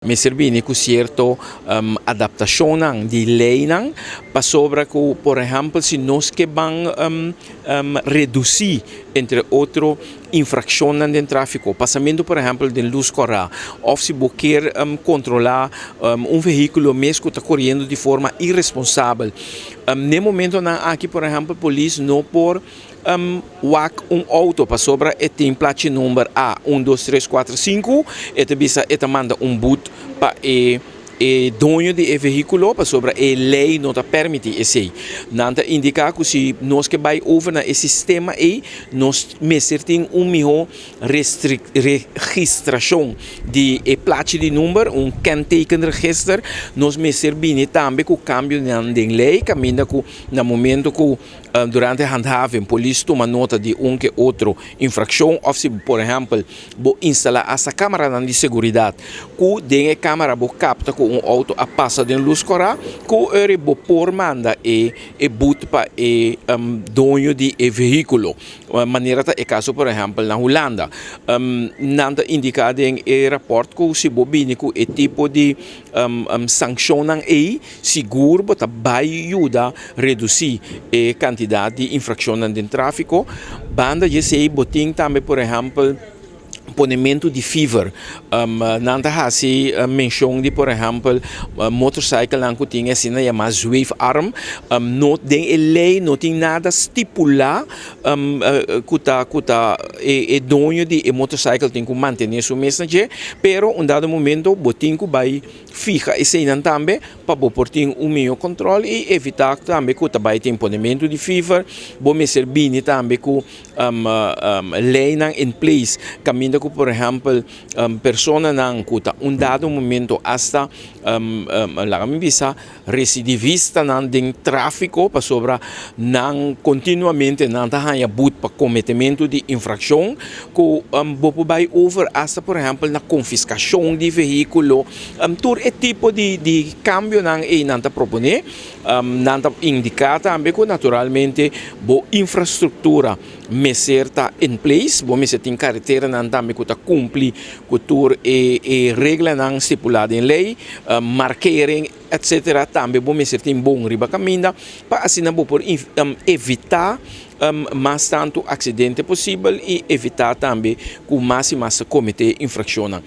Mester bini ku sierto adaptashonnan di leinan pasobra ku por ehèmpel si nos ke ban redusí entre otro infrakshonnan den tráfiko, pasamentu por ehèmpel den lus kòrá òf si bo kier kontrolá un vehíkulo mes ku ta koriendo di forma iresponsabel. N'e momentonan aki por ehèmpel polis no por Wak un auto pasobra e tin plachi number A un dos tres kuater sinku, e ta bisa e ta manda un but pa e e doño di e vehíkulo pasobra e lei no ta permití esei. Nan ta indiká ku si nos ke bai over na e sistema ei nos mester tin un mihó registrashon di e plachi di number, un kentekenregister. Nos mester bini tambe ku kambionan den lei kaminda ku na momento ku Durante handhaving polis tuma nota di un ke otro infrakshon òf si por ehèmpel bo instalá asta kameranan di seguridat ku den e kamera bo kapta ku un outo a pasa den lus kòrá ku ora bo por manda e e but pa e doño di e vehíkulo manera ta e kaso por ehèmpel na Hulanda. Nan ta indiká den e rapòrt ku si bo bini ku e tipo di Sankshonnan ei sigur bo ta bai yuda redusí e kantidat di infrakshonnan den tráfiko. Banda di esei bo tin tambe por ehèmpel ponementu di fever. Nan ta hasi menshon di por ehèmpel motorsaikelnan ku tin asina yamá zweefarm. No den e lei no tin nada stipulá ku ta ku ta e doño di e motorcycle tin ku mantené su mes na dje, pero un dado momento bo tin ku bai fiha eseinan tambe pa bo por tin un mihó kòntròl i evitá tambe ku ta bai tin ponementu di fever. Bo mester bini tambe ku leinan in place kaminda ku por ehèmpel personanan ku ta un dado momento asta laga mi bisa Residivistanan den tráfiko pasobra nan kontinuamente nan ta haña but pa kometementu di infrakshon ku bo por bai over asta por ehèmpel na konfiskashon di vehíkulo. Tur e tipo di di kambionan ei nan ta proponé. Nan ta indiká tambe ku naturalmente bo infrastruktura mester ta in place, bo mester tin kareteranan tambe ku ta kumpli ku tur e e reglanan stipulá den lei, markering etcetera tambe bo mester tin bon riba kaminda pa asina bo por evitá mas tantu aksidente posibel i evitá tambe ku mas i mas ta kometé infrakshonnan.